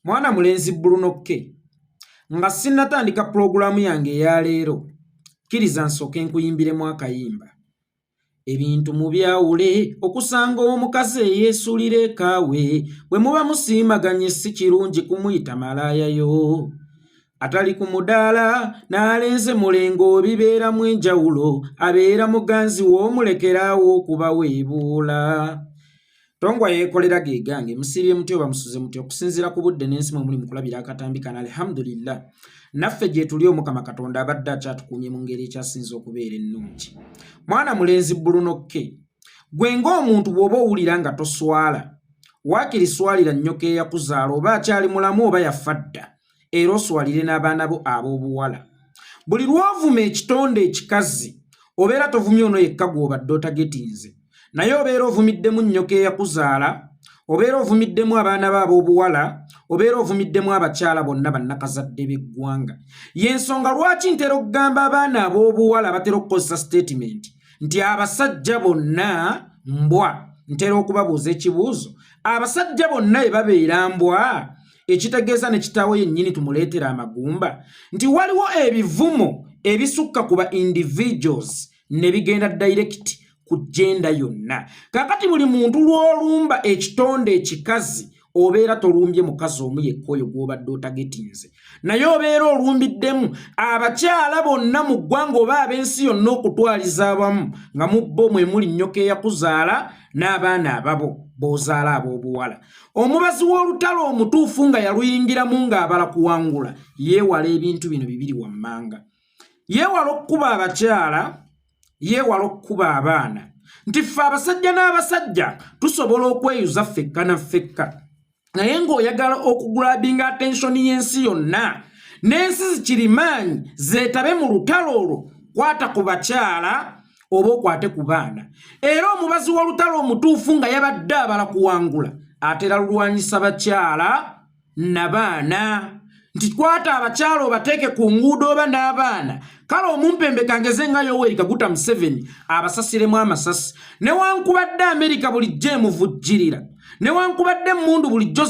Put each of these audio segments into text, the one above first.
Mwana mulenzi Bruno K, nga sinnatandika pulogulaamu yange eya leero, kkiriza nsooke nkuyimbiremu akayimba. Ebintu mubyawule okusanga omukazi eyeesuulira ekaawe bwe muba musiimaganye si kirungi kumuyita malaaya yo. Atali ku mudaala n'alenze mulengo obibeeramu enjawulo abeera muganzi wo omulekeraawo okubaweebuula. Tongwa yeekolera ge gange musiibye mutya oba musuze mutya okusinziira ku budde n'ensi mwe muli mu kulabira akatambi kano alhamdulillah naffe gyetuli omukama katonda abadde akyatukuumye mu ngeri ekyasinze okubeera ennungi mwana mulenzi Bruno K gwe ng'omuntu bw'oba owulira nga toswala waakiri swalira nnyoko eyakuzaala oba akyali mulamu oba yafa dda era oswalire n'abaana bo ab'obuwala buli lw'ovuma ekitonde ekikazi obeera tovumye ono yekka gw'obadde otagetinze naye obeera ovumiddemu nnyoko eyakuzaala obeera ovumiddemu abaana bo ab'obuwala obeera ovumiddemu abakyala bonna bannakazadde b'eggwanga y'ensonga lwaki ntera okugamba abaana ab'obuwala batera okukozesa sitatimenti nti abasajja bonna mbwa ntera okubabuuza ekibuuzo abasajja bonna bwe babeera mbwa ekitegeeza ne kitaawe yennyini tumuleetera amagumba nti waliwo ebivumo ebisukka ku ba individuals ne bigenda direct ku genda yonna kakati buli muntu lw'olumba ekitonde ekikazi obeera tolumbye mukazi omu yekka oyo gw'obadde otagetinze naye obeera olumbiddemu abakyala bonna mu ggwanga oba ab'ensi yonna okutwaliza awamu nga mu bo mwe muli nnyoko eyakuzaala n'abaana ababo b'ozaala ab'obuwala omubazi w'olutalo omutuufu nga yaluyingiramu ng'abala kuwangula yeewala ebintu bino bibiri wammanga yeewala okukuba abakyala yeewala okukuba abaana nti ffe abasajja n'abasajja tusobola okweyuza ffekka na ffekka naye ng'oyagala okugrabinga attention y'ensi yonna n'ensi zikirimaanyi zeetabe mu lutalo olwo kwata ku bakyala oba okwate ku baana era omubazi w'olutalo omutuufu nga yabadde abala kuwangula atera lulwanyisa bakyala nabaana nti kwata abakyala obateeke ku nguudo oba n'abaana kale omumpembe kangeze nga yoweri kaguta museveni abasasiremu amasasi newankubadde amerika bulijjo emuvujjirira newankubadde emmundu bulijjo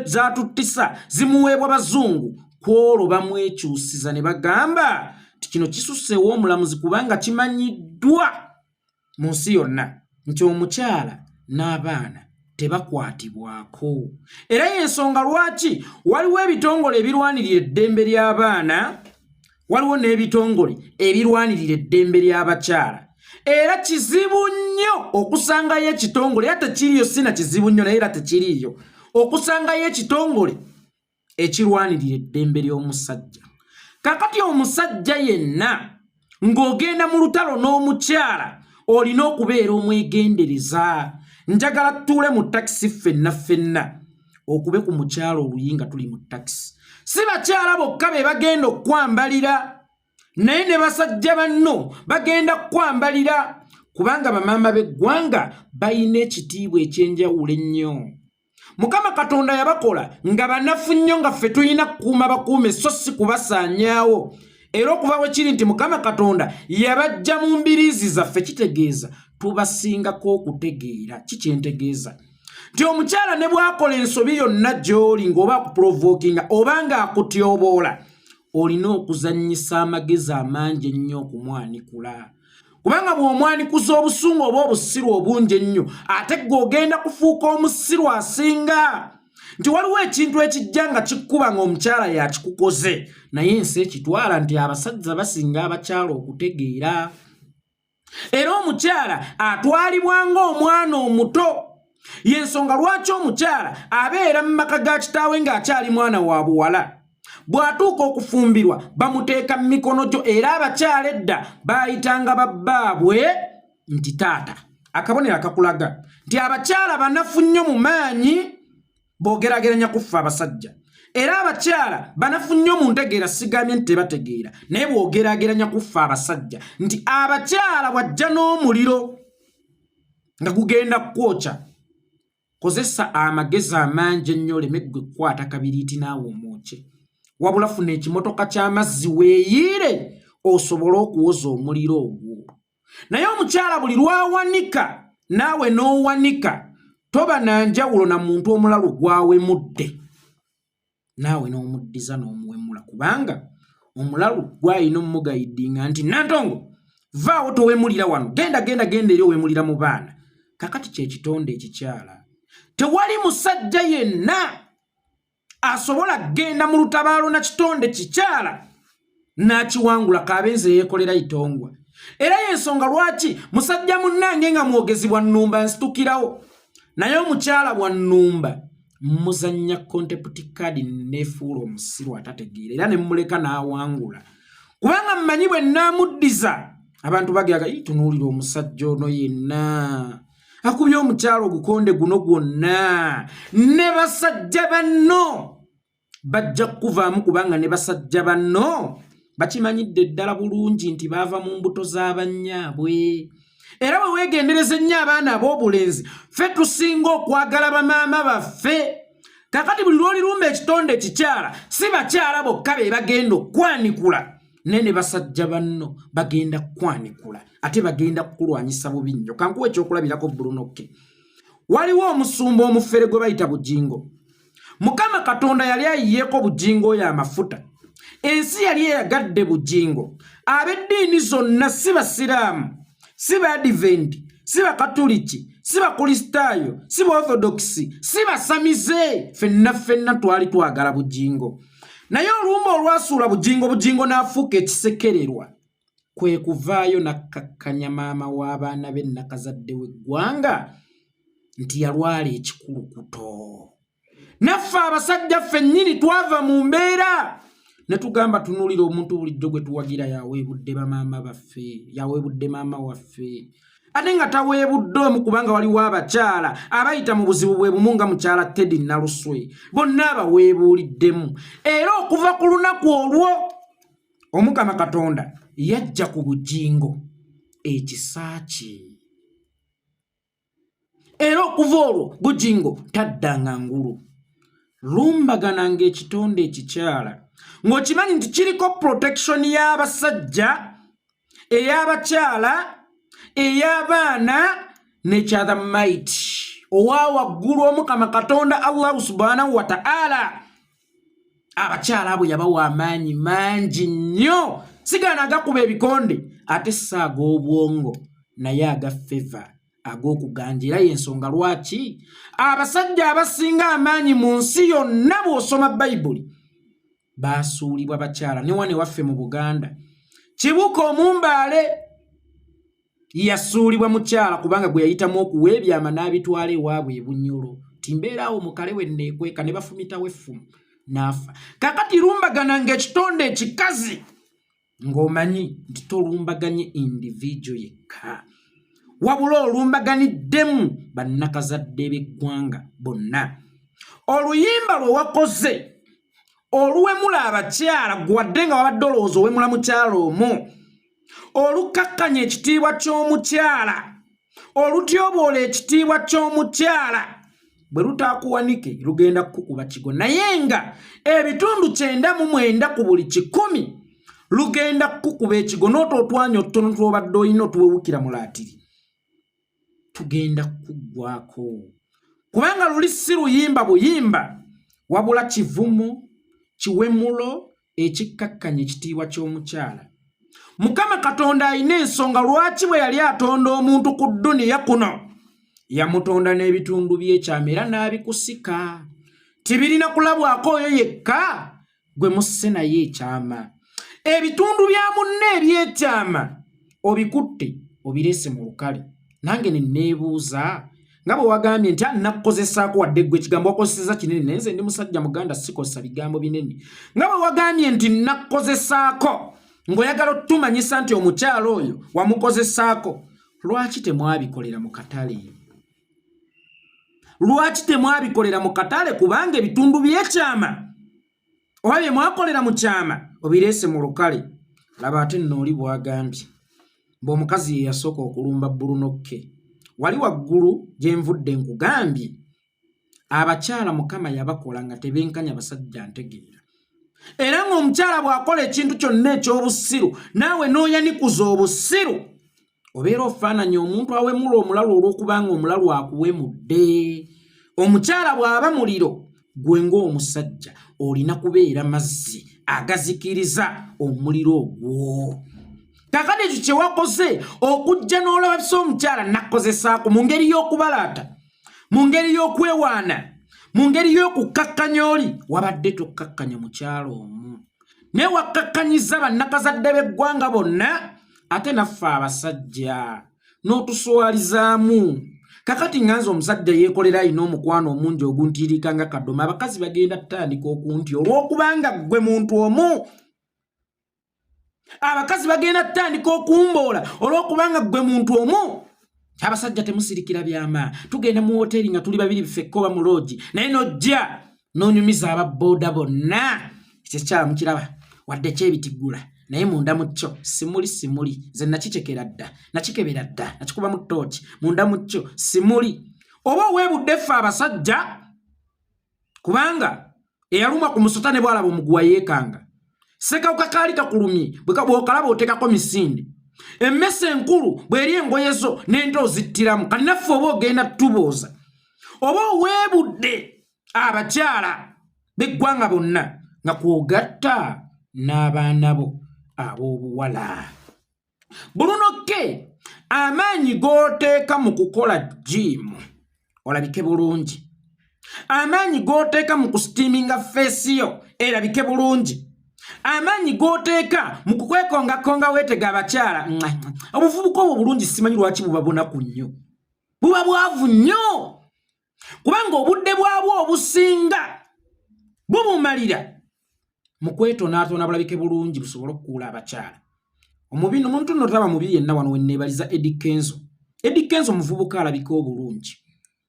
zatuttisa zimuweebwa bazungu kwolwo bamwekyusiza ne bagamba nti kino kisusseewo omulamuzi kubanga kimanyiddwa mu nsi yonna nti omukyala n'abaana tebakwatibwako era y'ensonga lwaki waliwo ebitongole ebirwanirira eddembe ly'abaana waliwo n'ebitongole ebirwanirira eddembe ly'abakyala era kizibu nnyo okusangayo ekitongole era tekiriyo sina kizibu nnyo naye era tekiriiyo okusangayo ekitongole ekirwanirira eddembe ly'omusajja kakati omusajja yenna ng'ogenda mu lutalo n'omukyala olina okubeera omwegendereza njagala tutuule mu takisi ffenna ffenna okube ku mukyala oluyi nga tuli mu takisi si bakyala bokka be bagenda okukwambalira naye ne basajja banno bagenda kukwambalira kubanga bamaama b'eggwanga balina ekitiibwa eky'enjawulo ennyo mukama katonda yabakola nga banafu nnyo nga ffe tulina kukuuma bakuume so si kubasaanyaawo era okuva bwe kiri nti mukama katonda yabajja mu mbiriizi zaffe kitegeeza tubasingako okutegeera kikyentegeeza nti omukyala ne bwakola ensobi yonna gy'oli ng'oba akuprovokinga oba ng'akutyoboola olina okuzannyisa amagezi amangi ennyo okumwanikula kubanga bw'omwanikuza obusungu oba obusiru obungi ennyo ate gwe ogenda kufuuka omusiru asinga nti waliwo ekintu ekijja nga kikkuba ng'omukyala yakikukoze naye ensi ekitwala nti abasajja basinga abakyala okutegeera era omukyala atwalibwa ng'omwana omuto yensonga lwaki omukyala abeera mu maka ga kitaawe ng'akyali mwana wa buwala bw'atuuka okufumbirwa bamuteeka mu mikono gyo era abakyala edda baayitanga babbaabwe nti taata akabonero akakulaga nti abakyala banafu nnyo mu maanyi bw'ogerageranya ku ffe abasajja era abakyala banafu nnyo mu ntegeera sigambye nti tebategeera naye bw'ogerageranya ku ffe abasajja nti abakyala bw'ajja n'omuliro nga gugenda kukwokya kozesa amagezi amangi ennyo oleme ggwe kukwata kabiriiti naawe omwokye wabula funa ekimotoka ky'amazzi weeyiire osobole okuwoza omuliro ogwo naye omukyala buli lwawanika naawe n'owanika toba na njawulo na muntu omulalu gwawemudde. Naawe n'omuddiza n'omuwemula, kubanga omulalu gwalina omugayidinga nti Nantongo vaawo, towemulira wano, genda genda genda eri owemulira mu baana. Kakati kyekitonde ekikyala, tewali musajja yenna asobola kugenda mu lutabaalo na kitonde kikyala n'akiwangula, kabenzi eyeekolera itongwa. Era y'ensonga lwaki musajja munnange nga mwogezi bwa nnumba nsitukirawo, naye omukyala bwa nnumba muzannya contempt card, neefuula omusiru atategeera era ne mmuleka n'awangula, kubanga mmanyi bwe nnaamuddiza abantu bageraga, tunuulira omusajja ono yenna akubye omukyala ogukonde guno gwonna, ne basajja banno bajja kukuvaamu, kubanga ne basajja banno bakimanyidde ddala bulungi nti baava mu mbuto z'abannyaabwe. Era bwe weegendereza ennyo abaana ab'obulenzi, ffe tusinga okwagala bamaama baffe. Kakati buli lw'olirumba ekitonde ekikyala, si bakyala bokka be bagenda okukwanikula, naye ne basajja banno bagenda kukwanikula, ate bagenda kukulwanyisa bubi nnyo. Kankuwa ekyokulabirako, Bruno K. Waliwo omusumba omufere gwe bayita Bujingo. Mukama Katonda yali ayiyeeko Bujingo oyo amafuta, ensi yali eyagadde Bujingo, ab'eddiini zonna, si basiraamu, si baadiventi, si bakatuliki, si bakristaayo, si baorthodokisi, si basamize, ffenna ffenna twali twagala Bujingo. Naye olumba olwasuula Bujingo, Bujingo n'afuuka ekisekererwa, kwe kuvaayo n'akkakkanya maama w'abaana be nakazadde w'eggwanga nti yalwala ekikulukuto. Naffe abasajja ffennyini twava mu mbeera ne tugamba, tunuulira omuntu bulijjo gwe tuwagira yaweebudde bamaama baffe, yaweebudde maama waffe, ate nga taweebudde omu, kubanga waliwo abakyala abayita mu buzibu bwe bumu nga mukyala Teddy Naluswe, bonna abaweebuuliddemu. Era okuva ku lunaku olwo Omukama Katonda yajja ku Bujingo ekisa kye, era okuva olwo Bujingo taddanga ngulu. Lumbagananga ekitonde ekikyala ng'okimanyi nti kiriko protection y'abasajja, ey'abakyala, ey'abaana n'ekya the might owa waggulu, Omukama Katonda Allahu Subhanahu wa Ta'ala. Abakyala abo yabawa amaanyi mangi nnyo, sigaana agakuba ebikonde, ate si ag'obwongo, naye aga favour, ag'okuganja. Era y'ensonga lwaki abasajja abasinga amaanyi mu nsi yonna, bw'osoma Bayibuli, baasuulibwa bakyala. Ne wane waffe mu Buganda, Kibuka Omumbaale yasuulibwa mukyala, kubanga gwe yayitamu okuwa ebyama n'abitwala ewaabwe ebunyolo ti mbeeraawo mukale we neekweka, ne bafumitawo effumu n'afa. Kakati lumbagana ng'ekitonde ekikazi ng'omanyi nti tolumbaganye individual yekka, wabula olumbaganiddemu bannakazadde b'eggwanga bonna. Oluyimba lwe wakoze oluwemula abakyala, gwadde nga wabadde olowooza owemula mukyala omu, olukakkanya ekitiibwa ky'omukyala, olutyoboola ekitiibwa ky'omukyala, bwe lutaakuwanike lugenda kukukuba kigo, naye nga ebitundu 99 ku buli 100 lugenda kukukuba ekigo, n'oto otwanya otutono twobadde olina otuwewukira mu laatiri tugenda kukuggwako, kubanga luli si luyimba buyimba, wabula kivumo, kiwemulo ekikkakkanya ekitiibwa ky'omukyala. Mukama Katonda alina ensonga lwaki bwe yali atonda omuntu ku dduniya kuno yamutonda n'ebitundu by'ekyama era n'abikusika, tibirina kulabwako oyo yekka gwe musse naye ekyama. Ebitundu bya munne ebyekyama obikutte obireese mu lukale. Nange ne neebuuza, nga bwe wagambye nti nakukozesaako, wadde ggwe ekigambo wakozeseza kinene, naye nze ndi musajja muganda, sikozesa bigambo binene. Nga bwe wagambye nti nakukozesaako, ng'oyagala otumanyisa nti omukyalo oyo wamukozesaako, lwaki temwabikolera mu katale? Lwaki temwabikolera mu katale? Kubanga ebitundu by'ekyama oba bye mwakolera mu kyama obireese mu lukale. Laba ate nno oli bw'agambye mbu omukazi ye yasooka okulumba Bruno K. Wali waggulu gye nvudde nkugambye, abakyala Mukama yabakola nga tebenkanya basajja ntegeera, era ng'omukyala bw'akola ekintu kyonna eky'obusiru, naawe n'oyanikuza obusiru, obeera ofaananya omuntu awemula omulalu olw'okubanga omulalu akuwemudde. Omukyala bw'aba muliro, Gwe ng'omusajja olina kubeera mazzi agazikiriza omuliro ogwo. Kakati ekyo kye wakoze okujja n'olabisa omukyala nakkozesaako mu ngeri y'okubalaata, mu ngeri y'okwewaana, mu ngeri y'okukkakkanya oli, wabadde tokkakkanya mukyala omu, naye wakkakkanyizza bannakazadde b'eggwanga bonna, ate naffe abasajja n'otuswalizaamu. Kakati nga nze omusajja yeekolera alina omukwano omungi oguntiirika nga kadoma, abakazi bagenda tutandika okuntya olw'okubanga ggwe muntu omu. Abakazi bagenda tutandika okumboola olw'okubanga ggwe muntu omu. Abasajja temusirikira byama, tugenda mu woteeri nga tuli babiri ffekka oba mu loogi, naye n'ojja n'onyumiza aba booda bonna. Ekyo ekikyala mukiraba wadde kyebitiggula, naye munda mu kyo simuli simuli. Nze nakicekera dda, nakikebera dda, nakikubamu tooki, munda mu kyo simuli. Oba oweebudde ffe abasajja, kubanga eyalumwa ku musota ne bwalaba omuguwa yeekanga. Ssekawuka kaali kakulumye, bw'okalaba oteekako misinde. Emmese enkulu bw'eri engoye zo n'ente ozittiramu. Kati naffe oba ogenda tubuuza oba oweebudde abakyala b'eggwanga bonna nga kwogatta n'abaana bo ab'obuwala. Bruno K, amaanyi g'oteeka mu kukola jiimu olabike bulungi, amaanyi g'oteeka mu kusitiiminga feesi yo erabike bulungi, amaanyi g'oteeka mu kukwekongakonga weetega abakyala, obuvubuka obwo bulungi simanyi lwaki buba bunaku nnyo, buba bwavu nnyo, kubanga obudde bwabwo obusinga bubumalira mu kwetonaatona bulabike bulungi busobole okukuula abakyala. Omubi omuntu nno taba mubi yenna. Wano wenneebaliza Eddy Kenzo. Eddy Kenzo muvubuka alabika obulungi,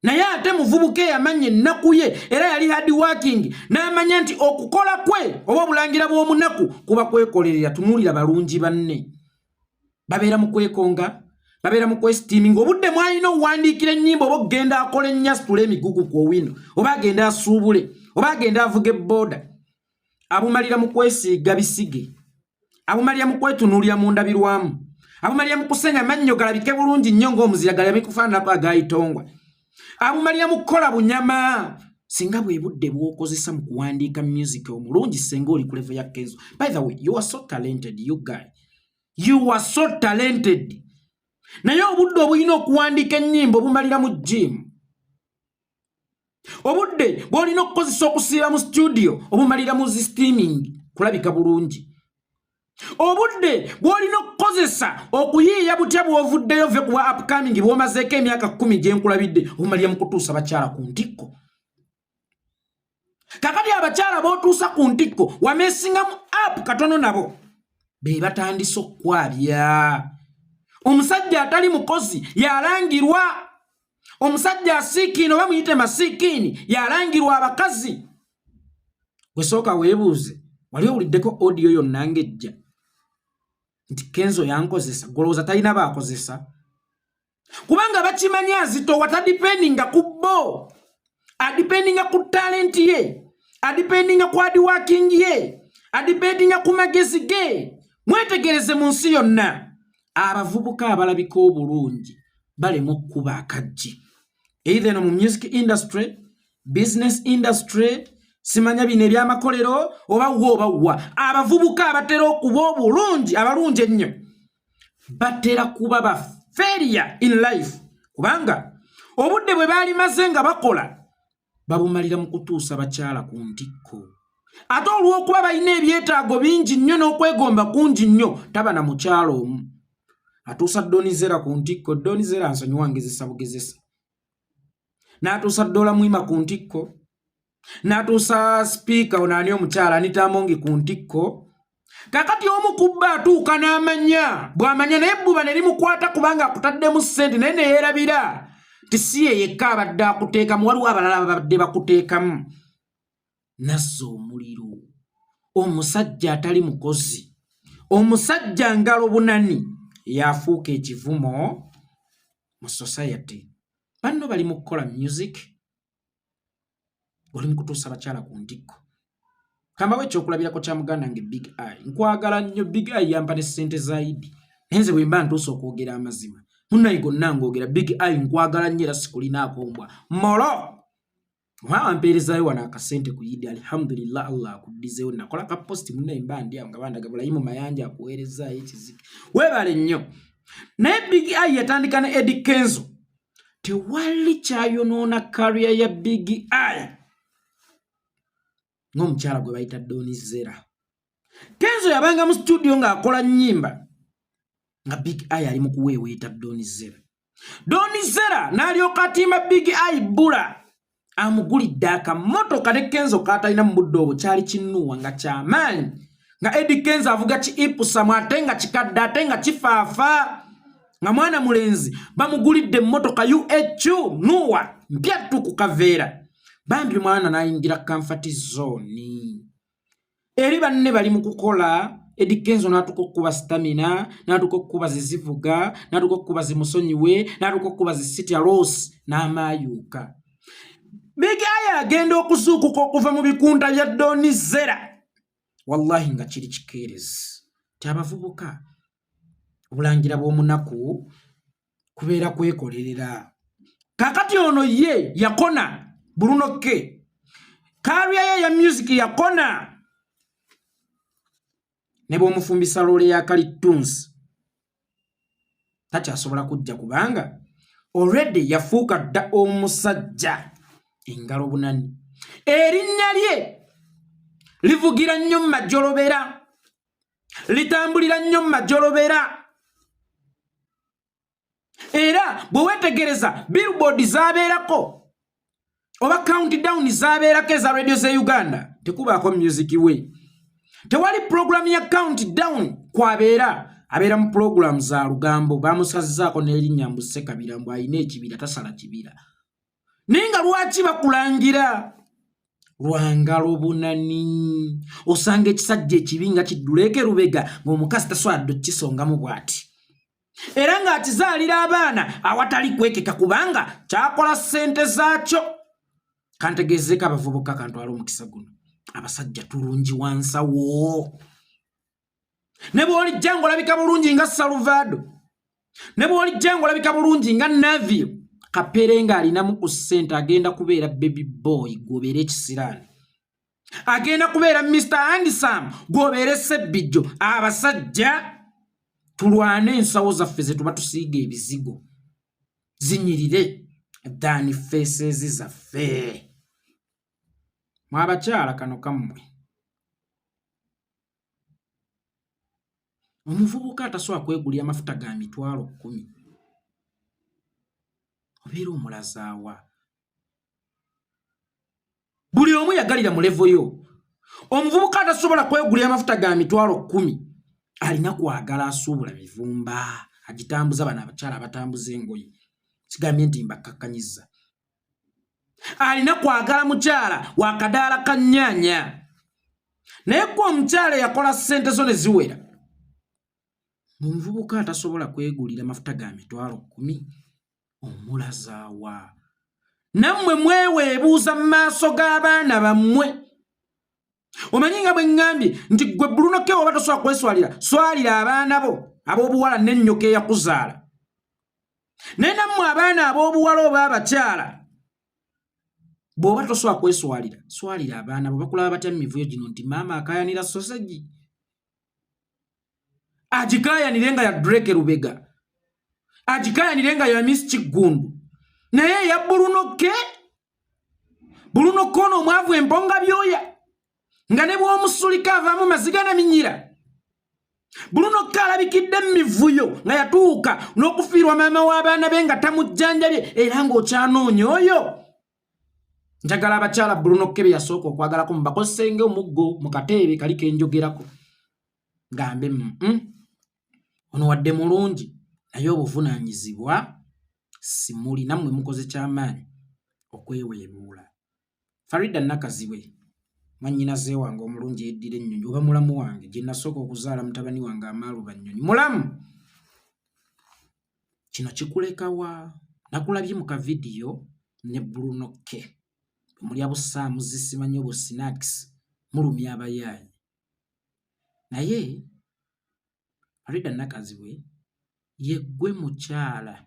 naye ate muvubuka eyamanya ennaku ye, era yali hard working, n'amanya nti okukola kwe oba obulangira bw'omunaku kuba kwekolerera. Tunuulira balungi banne, babeera mu kwekonga, babeera mu kwesitiiminga. Obudde mwalina owandiikira ennyimba oba okugenda akola ennyo, asitule emigugu ku owino, oba agenda asuubule, oba agenda avuga ebbooda, abumalira mu kwesiiga bisige, abumalira mu kwetunuulira mu ndabirwamu, abumalira mu kusenya mannyo galabike bulungi nnyo ng'omuzira galeme kufaananako agayitongwa, abumalira mu kukola bunyama. Singa bwe budde bw'okozesa mu kuwandiika music omulungi, senga oli ku level ya Kenzo. By the way, you are so talented, you guy, you are so talented, naye obudde obulina okuwandiika ennyimba obumalira mu gym, obudde bw'olina okukozesa okusiiba mu studio obumalira mu steaming kulabika bulungi, obudde bw'olina okukozesa okuyiiya butya bw'ovuddeyo ve kuba upcoming bw'omazeeko emyaka 10 gyenkulabidde, obumalira mu kutuusa bakyala ku ntikko. Kakati abakyala b'otuusa ku ntikko wamesingamu app katono, nabo be batandise okukwabya. Omusajja atali mukozi yalangirwa, omusajja asiikiini oba muyite masiikiini yalangirwa abakazi. Gwe sooka weebuuze, wali owuliddeko audio yonna ng'ejja nti Kenzo yankozesa? Golowooza talina baakozesa, kubanga bakimanyi azitowa, tadipendinga ku bo, adipendinga ku talent ye, adipendinga ku hard working ye, adipendinga ku magezi ge. Mwetegereze mu nsi yonna, abavubuka abalabika obulungi balema okkuba akaggi, either no mu music industry, business industry, simanya bino ebyamakolero oba wa oba wa. Abavubuka abatera okuba obulungi, abalungi ennyo, batera kuba ba failure in life, kubanga obudde bwe baali maze nga bakola babumalira mu kutuusa bakyala ku ntikko. Ate olw'okuba balina ebyetaago bingi nnyo n'okwegomba kungi nnyo, taba na mukyalo omu. Atuusa Donizera ku ntikko, Donizera nsonyiwa, ngezesa bugezesa, n'atuusa Dola Mwima ku ntikko, n'atuusa sipiika ono ani omukyala Anita Amongi ku ntikko. Kakati omu ku bba atuuka n'amanya bw'amanya, naye ebbuba ne limukwata kubanga akutaddemu ssente, naye ne yeerabira nti si ye yekka abadde akuteekamu, waliwo abalala babadde bakuteekamu. Nazza omuliro omusajja atali mukozi, omusajja ngalo bunani, yafuuka ekivumo mu society. Banno bali mu kukola music, oli mu kutuusa bakyala ku ntikko. Kambawo ekyokulabirako kya muganda nge Big Eye. Nkwagala nnyo Big Eye, yampa ne ssente za Idi, naye nze bwe mba ntuusa okwogera amazima munnaye gonna ngoogera. Big Eye, nkwagala nnyo era sikulinaako mbwa molo. Oba ampeerezayo wano akasente ku yidi, alhamdulillah, Allah akuddizeewo. Nakola ka post munnaye, mba ndi awo nga bandaga Bulayimu Mayanja akuweerezaayo ekizike, weebale nnyo. Naye Big Eye yatandika ne Eddy Kenzo, tewali kyayonoona career ya Big Eye ng'omukyala gwe bayita Don Zella. Kenzo yabanga mu studio ng'akola nnyimba nga Big Eye ali mu kuweeweeta Don Zella. Don Zella n'alyoka atimba Big Eye bbula, amugulidde akamotoka ne Kenzo k'atalina mu budde obwo. Kyali kinnuwa nga kyamaanyi, nga Eddy Kenzo avuga ki Ipsum, ate nga kikadde, ate nga kifaafa, nga mwana mulenzi bamugulidde emmotoka UHQ nuwa mpya ttu ku kaveera. Bambi mwana n'ayingira comfort zone eri banne bali mu kukola. Eddy Kenzo n'atuuka okukuba Stamina, n'atuuka okukuba Zizivuga, n'atuuka okukuba Zimusonyiwe, n'atuuka okukuba Zisitya Loss, n'amaayuuka. Big Eye agenda okuzuukuka okuva mu bikunta bya Don Zella, wallahi nga kiri kikeerezi ti abavubuka obulangira bw'omunaku kubeera kwekolerera. Kakati ono ye yakona Bruno K, career ye ya music yakona ne bw'omufumbisa loole ya kalitunsi takyasobola kujja, kubanga already yafuuka dda omusajja engalo bunani. Erinnya lye livugira nnyo mu majolobera, litambulira nnyo mu majolobera, era bwe weetegereza billboard zabeerako oba countdown zabeerako eza radio ze Uganda, tekubaako music we. Tewali program ya countdown kwabeera, abeera mu program za lugambo. Bamusazizaako n'erinnya mbu Ssekabira, mbu alina ekibira, tasala kibira. Naye nga lwaki bakulangira lwangalo bunani? Osanga ekisajja ekibi nga kidduleeko erubega, ng'omukazi tasobola dde okukisongamu bw'ati, era ng'akizaalira abaana awatali kwekeka, kubanga kyakola ssente zaakyo. Kantegeezeeko abavubuka, kantwala omukisa guno, abasajja tulungi wansawo. Ne bw'olijja ng'olabika bulungi nga Salvado, ne bw'olijja ng'olabika bulungi nga Navio Kapere, ng'alinamu ku ssente, agenda kubeera baby boy, gw'obeera ekisiraani. Agenda kubeera Mr Handsome, gw'obeera sebbijjo. Abasajja tulwane ensawo zaffe ze tuba tusiiga ebizigo zinyirire than faces zaffe. Mwe abakyala, kano kammwe. Omuvubuka atasobola kwegulira mafuta ga 100,000, obeera omulazaawa? Buli omu yagalira mu level yo. Omuvubuka atasobola kwegulira mafuta ga 100,000 alina kwagala asuubula mivumba agitambuza. Bano abakyala abatambuza engoye, kigambye nti mbakakkanyiza, alina kwagala mukyala wakadaala ka nnyaanya. Naye gwe omukyala eyakola ssente zo ne ziwera, omuvubuka atasobola kwegulira mafuta ga 100,000 omulazaawa? Nammwe mweweebuuza mu maaso g'abaana bammwe. Omanyi nga bwe ŋŋambye nti gwe Bruno K, oba tosobola kweswalira, swalira abaana bo ab'obuwala n'ennyoko eyakuzaala. Naye nammwe abaana ab'obuwala oba abakyala, bw'oba tosobola kweswalira, swalira abaana bo. Bakulaba batya mu mivuyo gino nti maama akayanira sosegi, agikayanire nga ya Drake Lubega, agikayanire nga ya Miss Kiggundu, naye eya Bruno K? Bruno K ono omwavu emponga byoya, nga ne bw'omusulika avaamu maziga na minyira. Bruno K alabikidde mu mivuyo nga yatuuka n'okufiirwa maama w'abaana be nga tamujjanjabye, era ng'okyanoonya oyo. Njagala abakyala Bruno K be yasooka okwagalako mubakozesenge omuggo mu kateebe kali kenjogerako, gambe ono wadde mulungi naye obuvunaanyizibwa simuli. Nammwe mukoze kyamaanyi okweweebuula. Farida Nakazibwe, mwannyinaze wange omulungi yeddira ennyonyi, oba mulamu wange gye nasooka okuzaala mutabani wange Amaaluba Nnyonyi mulamu, kino kikulekawa? Nakulabye mu kavidiyo ne Bruno K, mulya busaamu zisimanyi obu snacks, mulumya abayaayi. Naye Farida Nakazibwe ye ggwe mukyala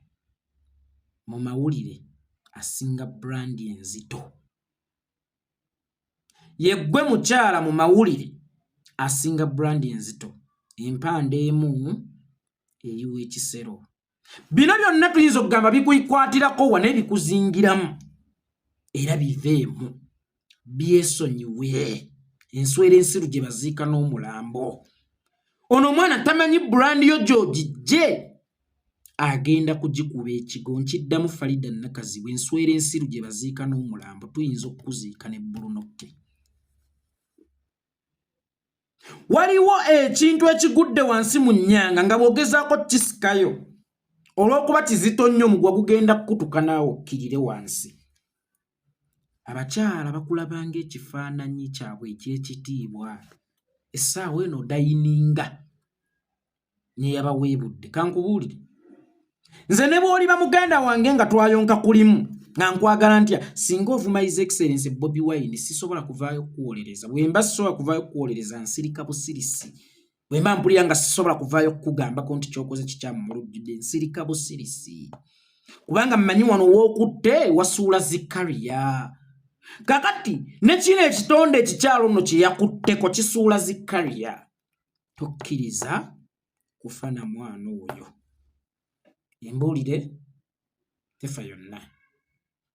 mu mawulire asinga brand enzito. Yeggwe mukyala mu mawulire asinga brand enzito, empanda emu eyiwa ekisero. Bino byonna tuyinza okugamba bikukwatirako wa, naye bikuzingiramu era biveemu, byesonyiwe. Enswera ensiru gye baziika n'omulambo. Ono omwana tamanyi brand yo gy'ogijje, agenda kugikuba ekigo. Nkiddamu, Farida Nakazibwe, enswera ensiru gye baziika n'omulambo, tuyinza okukuziika ne Bruno K. Waliwo ekintu ekigudde wansi mu nnyanga nga bw'ogezaako kisikayo, olw'okuba kizito nnyo omugwa gugenda kukutuka naawe okkirire wansi. Abakyala bakulabanga ekifaananyi kyabwe eky'ekitiibwa. Essaawa eno odayininga neyabaweebudde. Kankubuulire, nze ne bw'oliba muganda wange nga twayonka kulimu nga nkwagala ntya, singa ovuma His Excellence Bobi Wine, sisobola kuvaayo kukuwolereza. Bwe mba sisobola kuvaayo kukuwolereza, nsirika busirisi. Bwe mba mpulira nga sisobola kuvaayo kukugambako nti kyokoze kikyamu mu lujjudde, nsirika busirisi, kubanga mmanyi wano w'okutte wasuula zikariya. Kakati ne kino ekitonde ekikyalo nno kye yakutteko kisuula zikariya. Tokkiriza kufa na mwana oyo. Embuulire tefa yonna.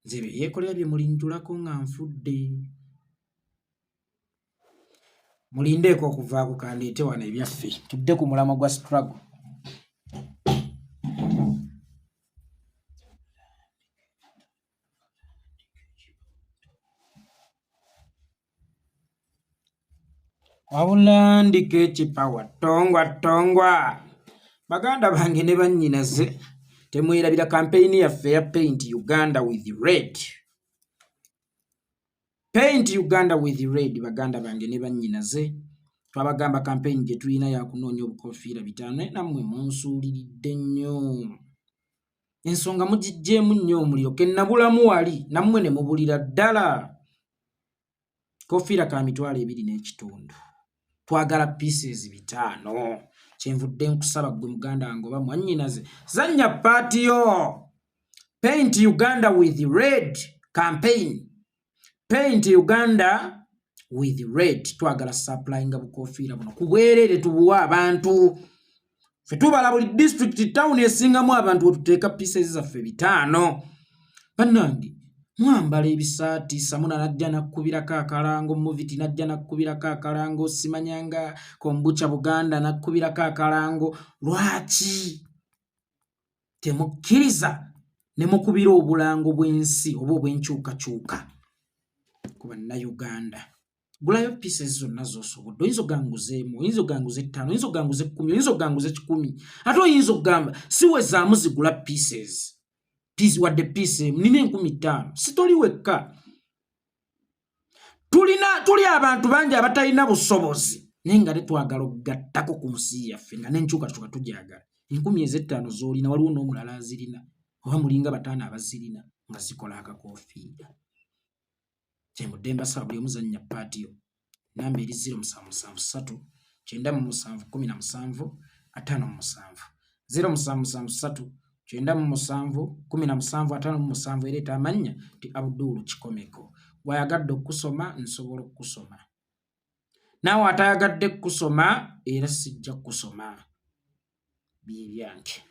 Nze bye yeekolera bye mulinjulako nga nfudde. Mulindeeko okuvaako, kandeete wano ebyaffe, tudde ku mulamwa gwa struggle. Wabula ndiko ekipawa ttongwa ttongwa. Baganda bange ne bannyinaze, temwerabira kampeyini yaffe eya Paint Uganda with Red. Paint Uganda with Red. Baganda bange ne bannyinaze, twabagamba kampeyini gye tulina yakunoonya obukofiira 500, naye nammwe munsuuliridde nnyo. Ensonga mugiggyeemu nnyo omuliro ke nabulamu wali, nammwe ne mubulira ddala. Kofiira ka 25,000, twagala pieces 500. Kyenvudde nkusaba ggwe muganda wange oba mwannyinaze, zannya part yo. Paint Uganda with Red campaign, Paint Uganda with Red. Twagala supplyinga bukofiira buno ku bwereere, tubuwa abantu. Ffe tubala buli district, town esingamu abantu wetuteeka pieces zaffe 500. Bannange, mwambala ebisaati, samuna najja nakkubirako akalango, moviti najja nakkubirako akalango, simanyanga kombucha Buganda nakkubirako akalango. Lwaki temukkiriza ne mukubira obulango bw'ensi oba obw'enkyukakyuka ku Bannayuganda? Gulayo pieces zonna z'osobodde. Oyinza oganguzeemu, oyinza oganguza 5, oyinza oganguza 10, oyinza oganguza 100, ate oyinza okugamba siwezaamu, zigula pieces piece, wadde piece emu. Nina 5000, sitoli wekka, tulina tuli abantu bangi abatalina busobozi, naye nga tetwagala okugattako ku nsi yaffe nga n'enkyukakyuka tugyagala. Enkumi ez'ettaano z'olina, waliwo n'omulala azirina, oba mulinga bataano abazirina nga zikola akakoofiira. Kyembudde mbasaba buli omuzannya part yo. Namba eri 0773 97 17 57, 0773 97 17 57. Ereeta amannya ti Abdul Kikomeko. Bw'ayagadde okukusoma, nsobola okukusoma. Naawe atayagadde kukusoma, era sijja kukusoma. Byebyange.